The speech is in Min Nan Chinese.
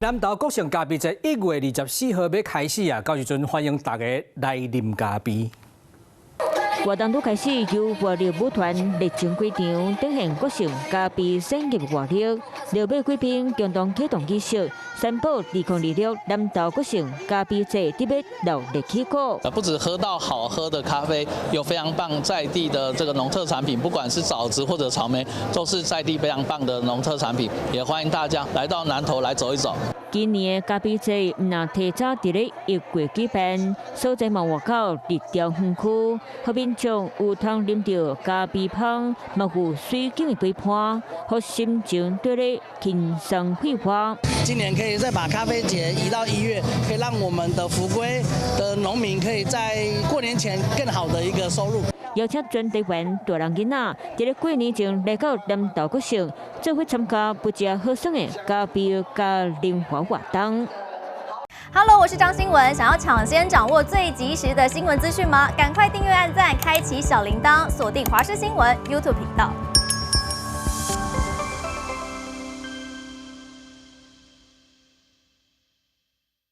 南投國姓咖啡節1月24號欲開始啊，到時陣歡迎大家來啉咖啡。活動拄開始，由活力舞團熱情開場，展現國姓咖啡產業活力。落尾貴賓共同啟動儀式，宣布2026南投國姓咖啡節特別熱烈起鼓。不止喝到好喝的咖啡，有非常棒在地的這個農特產品，不管是棗子或者草莓，都是在地非常棒的農特產品。也歡迎大家來到南投來走一走。今年的咖啡節毋但提早佇咧1月舉辦，所在嘛外口日調園區，予民眾有通啉著咖啡香，嘛有水景的陪伴，予心情綴咧輕鬆快活。今年可以再把咖啡節移到1月，可以讓我們的福歸的農民可以在過年前更好的一個收入。邀請全台灣大人囡仔，佇咧過年前來到南投國姓，做伙參加不食好耍的咖啡嘉年華活動。 Hello，我是張新文，想要搶先掌握最及時的新聞資訊嗎？趕快訂閱、按讚、開啟小鈴鐺，鎖定華視新聞 YouTube 頻道。